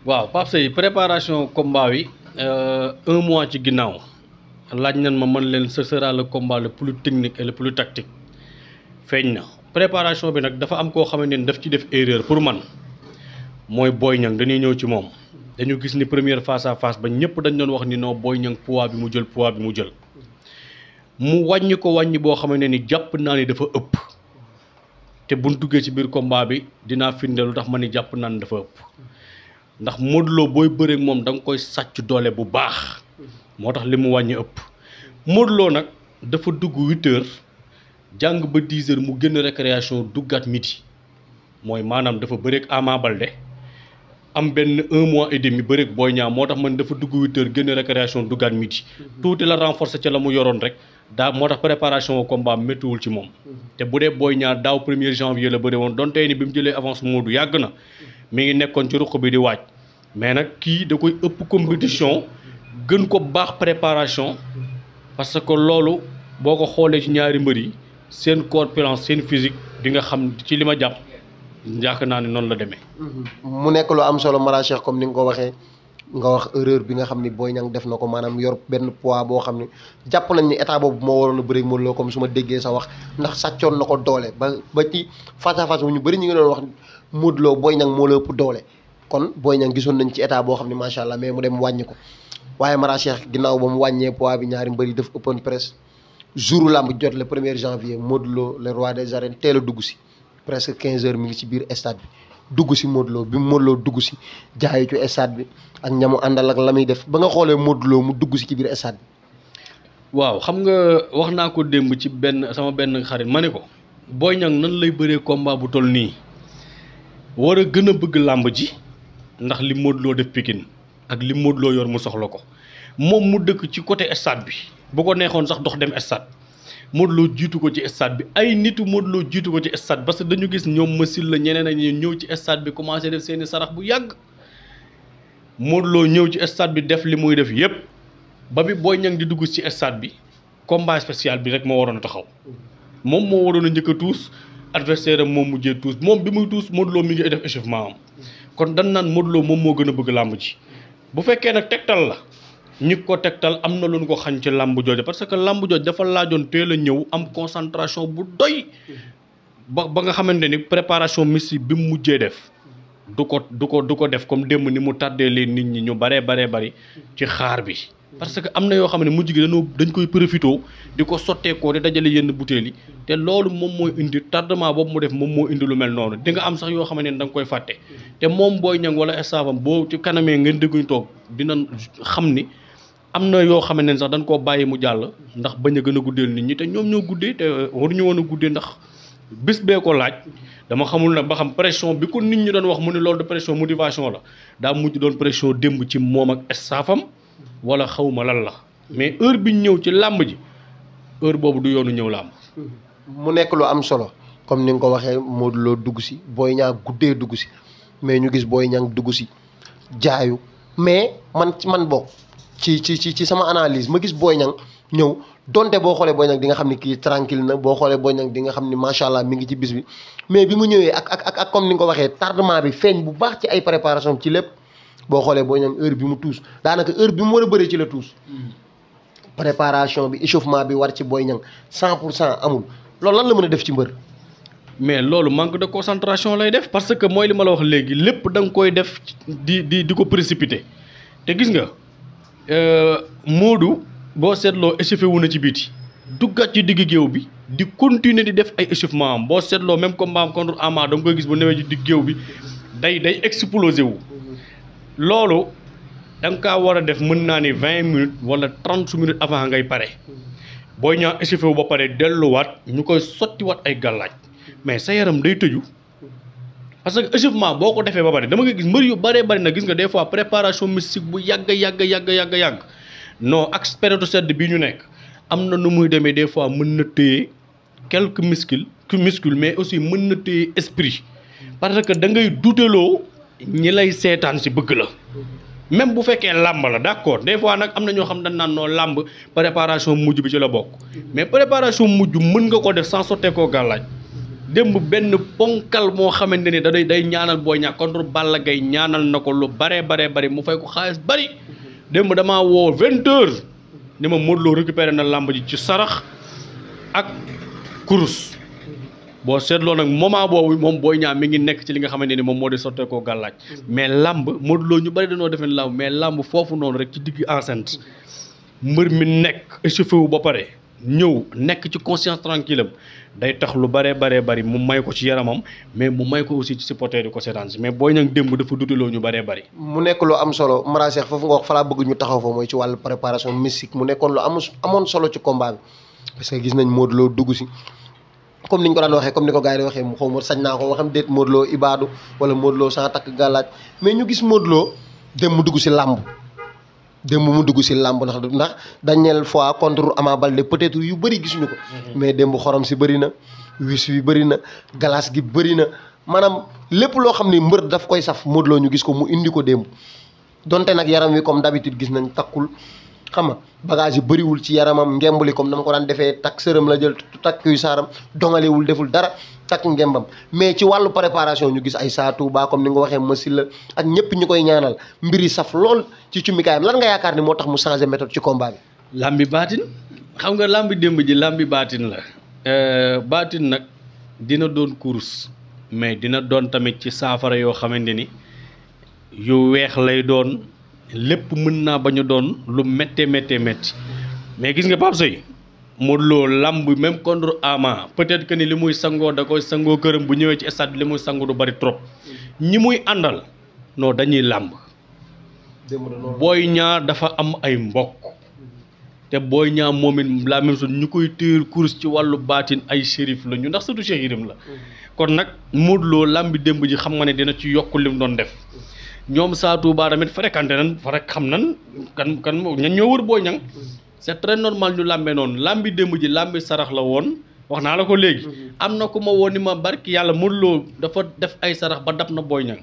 waaw Pape Seye préparation combat bi 1 mois ci ginnaaw laaj nañ ma man leen ce sera le combat le plus technique et le plus tactique feeñ na préparation bi nag dafa am koo xamante ni daf ci def erreur pour man mooy Boy Niang dañuy ñëw ci moom dañu gis ni première face à face ba ñëpp dañ doon wax ni non Boy Niang poids bi mu jël mu wàññi ko wàññi boo xamante ni jàpp naa ni dafa ëpp te buñ duggee ci biir combat bi dinaa firndeel lu tax ma ni jàpp naa ni dafa ëpp ndax Modou Lo booy bëreek moom da nga koy sàcc doole bu baax moo tax li mu wàññi ëpp Modou Lo nag dafa dugg 8h jàng ba 10h mu génn récréation duggaat midi mooy maanaam dafa bëreek Ama Baldé am benn 1 mois et demi bëreek Boy Niang moo tax man dafa dugg 8h génn récréation duggaat midi tuuti la renforcer ca la mu yoroon rek daa moo tax préparation au combat méttiwul ci moom te bu dee Boy Niang daaw 1er janvier la bëre woon donte ni bi mu jëlee avance Modou yàgg na mi ngi nekkoon ci ruq bi di waaj mais nag kii da koy ëpp compétition gën ko baax préparation parce que loolu boo ko xoolee ci ñaari mbër yi seen corpulence seen physique di nga xam ci li ma jàpp yaakaar naa ne noonu la demee. mu nekk lu am solo Mara Cheikh comme ni nga ko waxee nga wax erreur bi nga xam ni Boy Niang def na ko maanaam yor benn poids boo xam ni jàpp nañ ni état boobu moo waroon a bëri Modou Lo comme su ma déggee sa wax ndax sàccoon na ko doole ba ci face à face bu ñu bëri ñu ngi doon wax Modou Lo Boy Niang moo la ëpp doole kon Boy Niang gisoon nañ ci état boo xam ne macha allah mais mu dem wàññi ko waaye Mara Cheikh ginnaaw ba mu wàññee poids bi ñaari mbëri def open press jouru làmb jot le 1er janvier Modou Lo le roi des arènes teel a dugg si presque 15h mi ngi ci biir stade bi dugg si Modou Lo bi Modou Lo dugg si jaayu ci stade bi ak ñamu àndal ak la muy def ba nga xoolee Modou Lo mu dugg si ci biir stade bi. waaw xam nga wax naa ko démb ci sama benn xarit ma ne ko Boy Niang nan lay bëree combat bu toll nii war a gën a bëgg làmb ji ndax li Modou Lo def Pikine ak li Modou Lo yor mu soxla ko moom mu dëkk ci côté stade bi bu ko neexoon sax dox dem stade Modou Lo jiitu ko ci stade bi ay nitu Modou Lo jiitu ko ci stade parce que dañu gis ñoom masil la ñeneen ak ñëw ci stade bi commencé def seeni sarax bu yàgg Modou Lo ñëw ci stade bi def li muy def yépp ba bi Boy Niang di dugg ci stade bi combat spécial bi rek moo waroon a taxaw moom moo waroon a njëkk a tuus adversaire am moom mujjee tuus moom bi muy tuus Modou Lo mi ngi def échauffement am kon dan naan Modou Lo moom moo gën a bëgg làmb ji bu fekkee nag tegtal la ñi ko tegtal am na lu ñu ko xañ ci làmb jooju parce que làmb jooju dafa laajoon teel a ñëw am concentration bu doy ba nga xamante ni préparation mystique bi mu mujjee def du ko def comme démb ni mu tàddee leen nit ñi ñu baree bari ci xaar bi parce que am na yoo xam ne mujj gi dañ koy profité di ko sotteekoo di dajale yenn butéel yi te loolu moom mooy indi tardement boobu mu def moom moo indi lu mel noonu di nga am sax yoo xam ne da nga koy fàtte te moom Boy Niang wala staffam boo ci kanamee ngeen dégguñ toog dina xam ni am na yoo xam ne sax dañ koo bàyyi mu jàll ndax bañ a gën a guddeel nit ñi te ñoom ñoo guddee te waruñu woon a guddee ndax bés bee ko laaj dama xamul nag ba xam pression bi ko nit ñi doon wax mu ne loolu de pression motivation la daa mujj doon pression démb ci moom ak staffam wala xawma lan la mais heure bi ñëw ci làmb ji heure boobu du yoonu ñëw làmb. mu nekk lu am solo comme ni nga ko waxee Modou Lo dugg si Boy Niang guddee dugg si mais ñu gis Boy Niang dugg si jaayu mais man bokk ci sama analyse ma gis Boy Niang ñëw donte boo xoolee Boy Niang di nga xam ni kii tranquille na boo xoolee Boy Niang di nga xam ni macha allah mi ngi ci bis bi mais bi mu ñëwee ak comme ni nga ko waxee tardement bi feeñ bu baax ci ay préparation ci lépp. boo xoolee Boy Niang heure bi mu tuus daanaka heure bi mu war a bëree ci la tuus préparation bi échauffement bi war ci Boy Niang 100% amul loolu lan la mën a def ci mbër. mais loolu manque de concentration lay def parce que mooy li ma la wax léegi lépp da nga koy def di ko précipiter te gis nga Modou boo seetloo échauffé wu na ci biti duggat ci digg géew bi di continuer di def ay échauffement am boo seetloo même combat contre Ama da nga koy gis bu newee ci digg géew bi day explosé wu. loolu da nga kaa war a def mën naa ni 20 minutes wala 30 minutes avant ngay pare Boy Niang échauffé wu ba pare delluwaat ñu koy sottiwaat ay gàllaaj mais sa yaram day tëju parce que échauffement boo ko defee ba pare dama nga gis mbër yu bëree bëri na gis nga des fois préparation mystique bu yàgg non ak période sedd bi ñu nekk am na nu muy demee des fois mën na téye quelques muscles mais aussi mën na téye esprit parce que da ngay duuteloo ñi lay seetaan si bëgg la même bu fekkee làmb la d'accord des fois nag am na ñoo xam dañ naan noo làmb préparation mujj bi ci la bokk mais préparation mujj mën nga ko def sans sottee koo gàllaaj démb benn ponkal moo xamante ni day ñaanal Boy Niang contre Balla Gaye ñaanal na ko lu baree bari mu fay ko xaalis bari démb damaa woo 20h ni ma Modou Lo récupéré na làmb ji ci sarax ak kurus boo seetloo nag moment boobu moom Boy Niang mi ngi nekk ci li nga xamante ni moom moo di sotteekoo gàllaaj mais làmb Modou Lo ñu bari dañoo defee làmb mais làmb foofu noonu rek ci digg enceinte mbër mi nekk échauffé wu ba pare ñëw nekk ci conscience tranquille am day tax lu bari mu may ko ci yaramam mais mu may ko aussi ci supporter di ko seetaan si mais Boy Niang démb dafa duteloo ñu bari. mu nekk lu am solo Mara Cheikh foofu nga wax fa laa bëgg ñu taxaw fa mooy ci wàllu préparation mystique mu nekkoon lu amoon solo ci combat bi parce que gis nañ Modou Lo dugg si comme niñ ko daan waxee comme ni ko gars yi di waxee mu xaw ma sañ naa ko waxam déet Modou Lo ibaadu wala Modou Lo sans takk gàllaaj mais ñu gis Modou Lo dem mu dugg si làmb ndax dernière fois contre Ama Baldé peut-être yu bëri gisuñu ko mais démb xorom si bëri na wis wi bëri na glace gi bëri na maanaam lépp loo xam ni mbër daf koy saf Modou Lo ñu gis ko mu indi ko démb donte nag yaram wi comme d'habitude gis nañ takkul xam nga bagage yu bëriwul ci yaramam ngembali comme dama ko daan defee takk sërëm la jël takk yu saaram dongalewul deful dara takk ngembam mais ci wàllu préparation ñu gis ay saatu ba comme ni nga waxee masil la ak ñëpp ñu koy ñaanal mbiri saf lool ci cummikaayam lan nga yaakaar ni moo tax mu changé méthode ci combat bi. lambi baatin xam nga lambi démb ji lambi baatin la baatin nag dina doon course mais dina doon tamit ci saafara yoo xamante ni yu weex lay doon lépp mën naa bañ a doon lu méttee mais gis nga Pape Seye Modou Lo lamb même contre Ama peut-être que ni li muy sangoo da koy sangoo këram bu ñëwee ci stade li muy sangu du bari trop ñi muy àndal non dañuy làmb Boy Niang dafa am ay mbokk te Boy Niang moom it la même chose ñu koy téer course ci wàllu baatin ay shérif la ñu ndax surtout Cheikh Yérim la kon nag Modou Lo lambi démb ji xam nga ne dina ci yokk lim doon def ñoom saatu ba tamit fréquenté nan fa rek xam nan kan ñan ñoo wër Boy Niang c'est très normal ñu làmbee noonu lambi démb ji lambi sarax la woon wax naa la ko léegi am na ku ma woo ni ma barki yàlla Modou Lo dafa def ay sarax ba dab na Boy Niang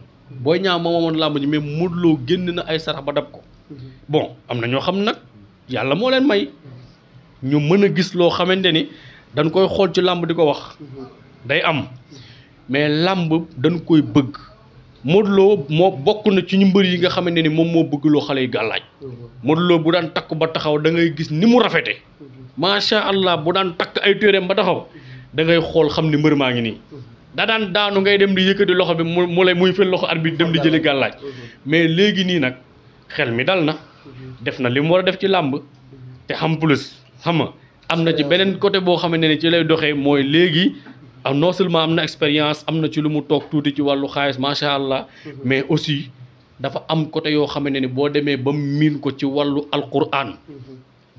moo moomoon lamb ji mais Modou Lo génn na ay sarax ba dab ko bon am na ñoo xam nag yàlla moo leen may ñu mën a gis loo xamante ni dañ koy xool ci làmb di ko wax day am mais làmb dañ koy bëgg Modou Lo moo bokk na ci ñu mbër yi nga xamante ni moom moo bëgg loo xale yi gàllaaj Modou Lo bu daan takk ba taxaw da ngay gis ni mu rafete macha allah bu daan takk ay téereem ba taxaw da ngay xool xam ni mbër maa ngi nii da daan daanu ngay dem di yëkkati loxo bi mu lay muy fel loxo arbitre dem di jëli gàllaaj mais léegi nii nag xel mi dal na def na li mu war a def ci làmb te xam plus xam nga am na ci beneen côté boo xamante ne ci lay doxee mooy léegi non seulement am na expérience am na ci lu mu toog tuuti ci wàllu xaalis macha allah mais aussi dafa am côté yoo xamante ni boo demee ba miin ko ci wàllu alquran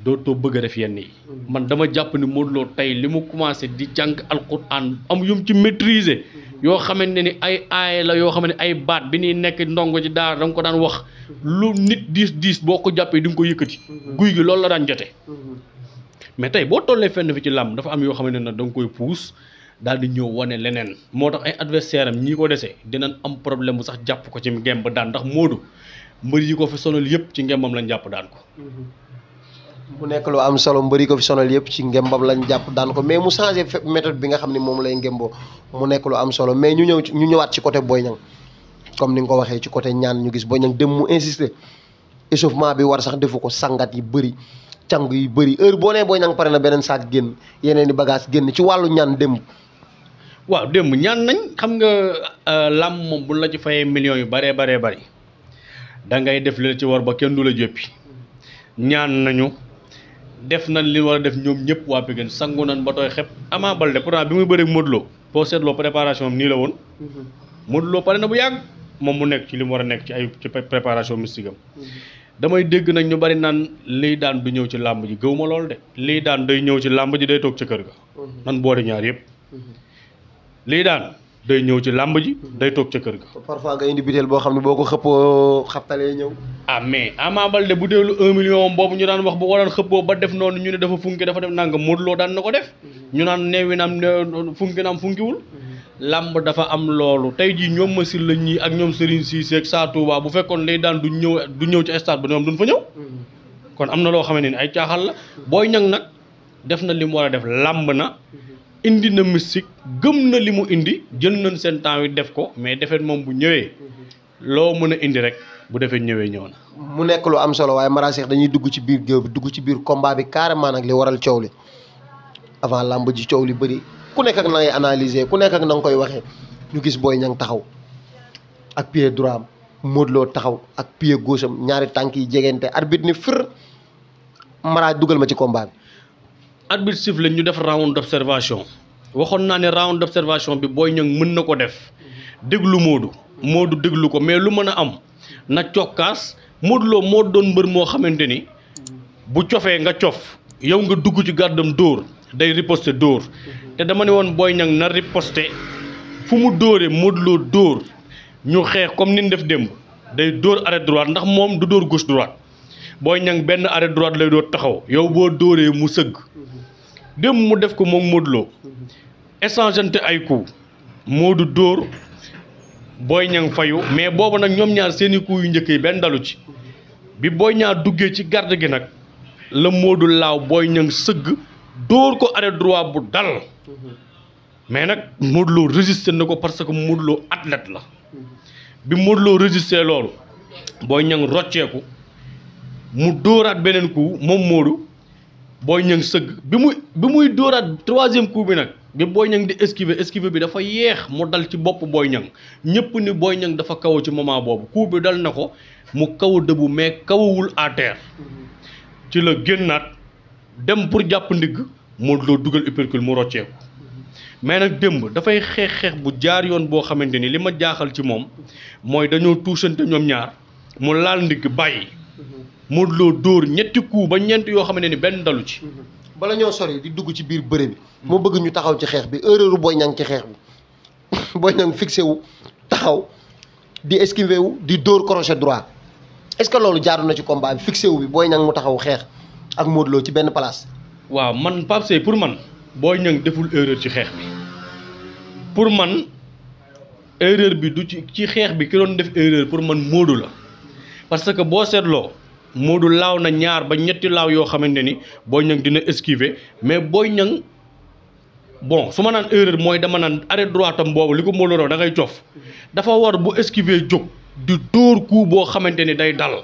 dootoo bëgg a def yenn yi man dama jàpp ni Modou Lo tey li mu commencé di jàng alquran am yum ci maîtriser yoo xamante ni ay aay la yoo xam ne ay baat bi ñuy nekk ndongo ci daara da nga ko daan wax lu nit diis boo ko jàppee di nga ko yëkkati guy gi loolu la daan jote mais tey boo tollee fenn fi ci làmb dafa am yoo xamante ne da nga koy puus daal di ñëw wane leneen moo tax ay adversaire am ñii ko desee dinañ am problème bu sax jàpp ko ci ngemb daan ndax Modou mbër yi ko fi sonal yëpp ci ngembam lañ jàpp daan ko mu nekk lu am solo mbëri ko fi sonal yëpp ci ngembam lañ jàpp daan ko mais mu changé méthode bi nga xam ne moom lay ngemboo mu nekk lu am solo mais ñu ñëwaat ci côté Boy Niang comme ni nga ko waxee ci côté ñaan ñu gis Boy Niang dem mu insister échauffement bi war sax defu ko sangat yi bëri càng yi bëri heure boo nee Boy Niang pare na beneen saak génn yeneen i bagage génn ci wàllu ñaan démb waaw démb ñaan nañ xam nga làmb moom bu la ci fayee millions yu bëree bëri da ngay def li ci war ba kenn du la jéppi ñaan nañu def nañ li war a def ñoom ñëpp waa Pikine sangu nañ ba tooy xep Ama Baldé pourtant bi muy bëreeg Modou Lo boo seetloo préparation am nii la woon Modou Lo pare na bu yàgg moom mu nekk ci li mu war a nekk ci préparation mystique am damay dégg nag ñu bari naan lii daan du ñëw ci làmb ji gëw ma loolu de lii daan day ñëw ci làmb ji day toog ca kër ga nan boole ñaar yëpp lii daan day ñëw ci làmb ji day toog ca kër ga. parfois nga indi biteel boo xam ne boo ko xëppoo xaptalee ñëw. ah mais Ama Baldé bu deelu 1 million boobu ñu daan wax bu ko daan xëppoo ba def noonu ñu ne dafa funki dafa def nangam Modou Lo daan na ko def. ñu naan neewi naam funki naam funkiwul. làmb dafa am loolu tey jii ñoom Masil la ñii ak ñoom Serigne Cissé ak Sa Touba bu fekkoon lay daan du ñëw ci stade ba ñoom duñ fa ñëw. kon am na loo xamante ni ay caaxal la Boy Niang nag def na li mu war a def làmb na indi na mystique gëm na li mu indi jël nañ seen temps wi def ko mais defet moom bu ñëwee loo mën a indi rek bu defee ñëwee ñëw na. mu nekk lu am solo waaye Mara Cheikh dañuy dugg ci biir géew bi dugg ci biir combat bi carrément nag li waral coow li avant làmb ji coow li bëri ku nekk ak na ngay analyser ku nekk ak na nga koy waxee ñu gis Boy Niang taxaw ak pied droit am Modou Lo taxaw ak pied gauche am ñaari tànk yi jegente arbitre ni fër Mara dugal ma ci combat bi. arbitre siffle ñu def round d'observation waxoon naa ne round d'observation bi Boy Niang mën na ko def déglu Modou déglu ko mais lu mën a am na cokkaas Modou Lo moo doon mbër moo xamante ni bu cofee nga cof yow nga dugg ci gàddam dóor day riposter dóor te dama ne woon Boy Niang na riposter fu mu dóoree Modou Lo dóor ñu xeex comme ni ñu def démb day dóor arrêt droite ndax moom du dóor gauche droite Boy Niang benn arrêt droite lay dóor taxaw yow boo dóoree mu sëgg démb mu def ko moom Modou Lo échangeante ay coups Modou dóor Boy Niang fayu mais boobu nag ñoom ñaar seeni coups yu njëkk yi benn dalu ci bi Boy Niang duggee ci garde gi nag la Modou laaw Boy Niang sëgg dóor ko arrêt droit bu dal mais nag Modou Lo résisté na ko parce que Modou Lo athlète la bi Modou Lo résisté loolu Boy Niang rocceeku mu dóoraat beneen coup moom Modou Boy Niang sëgg bi muy dóoraat troisième coup bi nag bi Boy Niang di esquiver bi dafa yeex mu dal ci bopp Boy Niang ñëpp ni Boy Niang dafa kaw ci moment boobu coup bi dal na ko mu kaw dëbu mais kawawul à terre ci la génnaat dem pour jàpp ndigg Modou Lo dugal uppercut mu rocceeku mais nag démb dafay xeex bu jaar yoon boo xamante ni li ma jaaxal ci moom mooy dañoo tuusante ñoom ñaar mu laal ndigg bàyyi Modou Lo dóor ñetti coup ba ñeent yoo xamante ni benn dalu ci. bala ñoo sori di dugg ci biir bëre bi moo bëgg ñu taxaw ci xeex bi erreur Boy Niang ci xeex bi Boy Niang fixé wu taxaw di esquiver wu di dóor crochet droit est-ce que loolu jaadu na ci combat bi fixé wu bi Boy Niang mu taxaw xeex ak Modou Lo ci benn place. waaw man Pape Seye pour man Boy Niang deful erreur ci xeex bi pour man erreur bi du ci xeex bi ki doon def erreur pour man Modou la parce que boo seetloo Modou laaw na ñaar ba ñetti laaw yoo xamante ni Boy Niang dina esquiver mais Boy Niang bon su ma naan erreur mooy dama naan arrêt droit am boobu li ko Modou Lo da ngay cof dafa war bu esquiver jóg di dóor coup boo xamante ni day dal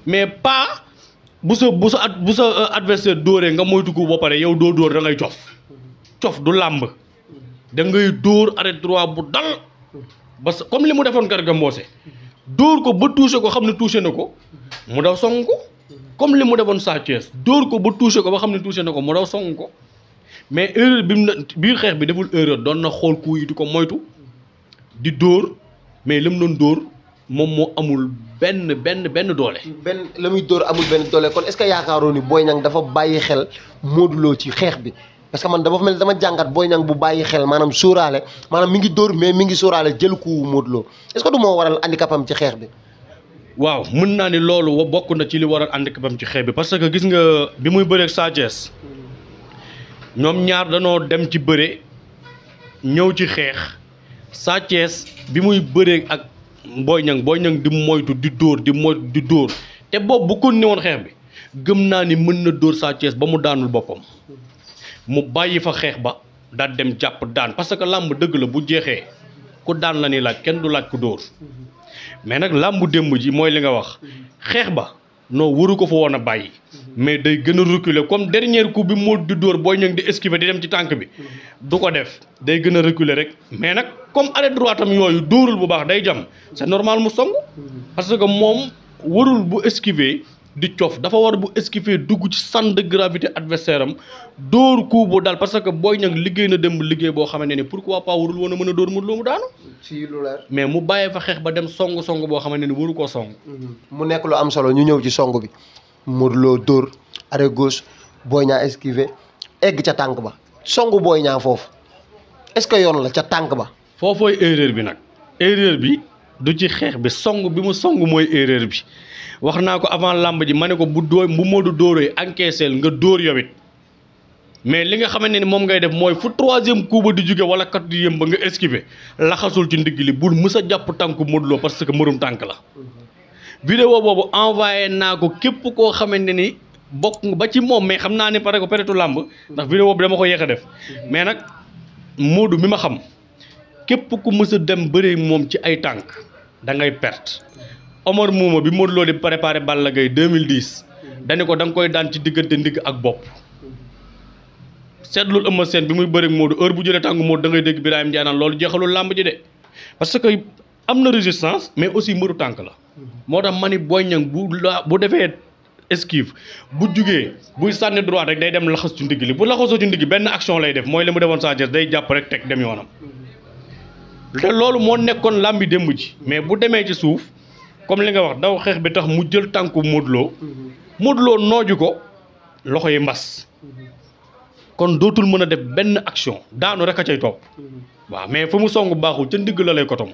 mais pas bu sa adversaire dóoree nga moytu ko ba pare yow doo dóor da ngay cof du làmb da ngay dóor arrêt droit bu dal ba comme li mu defoon Garga Mbossé dóor ko ba touché ko xam ne touché na ko mu daw song ko comme li mu defoon Sa Thiès dóor ko ba touché ko ba xam ne touché na ko mu daw song ko mais erreur bi mu biir xeex bi deful erreur doon na xool coup yi di ko moytu di dóor mais li mu doon dóor moom moo amul benn doole. la muy dóor amul benn doole kon est-ce que yaakaaroo ni Boy Niang dafa bàyyi xel Modou Lo ci xeex bi parce que man dafa mel dama jàngat Boy Niang bu bàyyi xel maanaam sóoraale maanaam mi ngi dóor mais mi ngi sóoraale jël coup Modou Lo est-ce que du moo waral handicapam ci xeex bi. waaw mën naa ni loolu bokk na ci li waral handicapam ci xeex bi parce que gis nga bi muy bëreeg Sa Thiès ñoom ñaar danoo dem ci bëre ñëw ci xeex Sa Thiès bi muy bëreeg ak Boy Niang di moytu di dóor te boobu bu kon ne woon xeex bi gëm naa ni mën na dóor Sa Thiès ba mu daanul boppam mu bàyyi fa xeex ba daal dem jàpp daan parce que làmb dëgg la bu jeexee ku daan la ni laaj kenn du laaj ku dóor mais nag làmbu démb ji mooy li nga wax xeex ba non waru ko fa woon a bàyyi mais day gën a reculer comme dernier coup bi moo di dóor Boy Niang di esquiver di dem ci tànk bi du ko def day gën a reculer rek mais nag comme arrêt droit tam yooyu dóorul bu baax day jam c'est normal mu song parce que moom warul bu esquiver di cof dafa war bu esquiver dugg ci centre de gravité adversaire am dóor coup bu dal parce que Boy Niang liggéey na dem liggéey boo xamante ni pourquoi pas warul woon a mën a dóor Modou Lo mu daanu. ci lu leer mais mu bàyyee fa xeex ba dem song boo xamante ni waru koo song. mu nekk lu am solo ñu ñëw ci song bi Modou Lo dóor arrêt gauche Boy Niang esquiver egg ca tànk ba song Boy Niang foofu est-ce que yoon la ca tànk ba. foofooy erreur bi nag erreur bi du ci xeex bi song bi mu song mooy erreur bi. wax naa ko avant làmb ji ma ne ko bu Modou dóoree encaisseel nga dóor yowit mais li nga xamante ni moom ngay def mooy fu troisième coup ba di jóge wala quatrième ba nga esquiver laxasul ci ndigg li bul mës a jàpp tànku Modou Lo parce que mërum tànk la. vidéo boobu envoyé naa ko képp koo xamante ni bokk ba ci moom mais xam naa ne pare ko peut-être làmb ndax vidéo bi dama ko yéex a def mais nag Modou mi ma xam képp ku mës a dem bëre moom ci ay tànk da ngay perte Omar Mouma bi Modou Lo di préparé Balla Gaye 2010 dañu ko da nga koy daan ci diggante ndigg ak bopp seetlul Eumeu Sène bi muy bëre Modou heure bu jëlee tànk Modou da ngay dégg Birahim Ndiaye naan loolu jeexalul làmb ji de parce que am na résistance mais aussi mbëru tànk la moo tax ma ni Boy Niang bu defee esquive bu jugee buy sànni droite rek day dem laxas ci ndigg li bu laxasoo ci ndigg benn action lay def mooy li mu defoon Sa Thiès day jàpp rek teg dem yoonam te loolu moo nekkoon làmbi démb ji mais bu demee ci suuf comme li nga wax daw xeex bi tax mu jël tànku Modou Lo nooju ko loxo yi mbas kon dootul mën a def benn action daanu rek a cay topp waaw mais fu mu song baaxul ca ndigg la lay kotom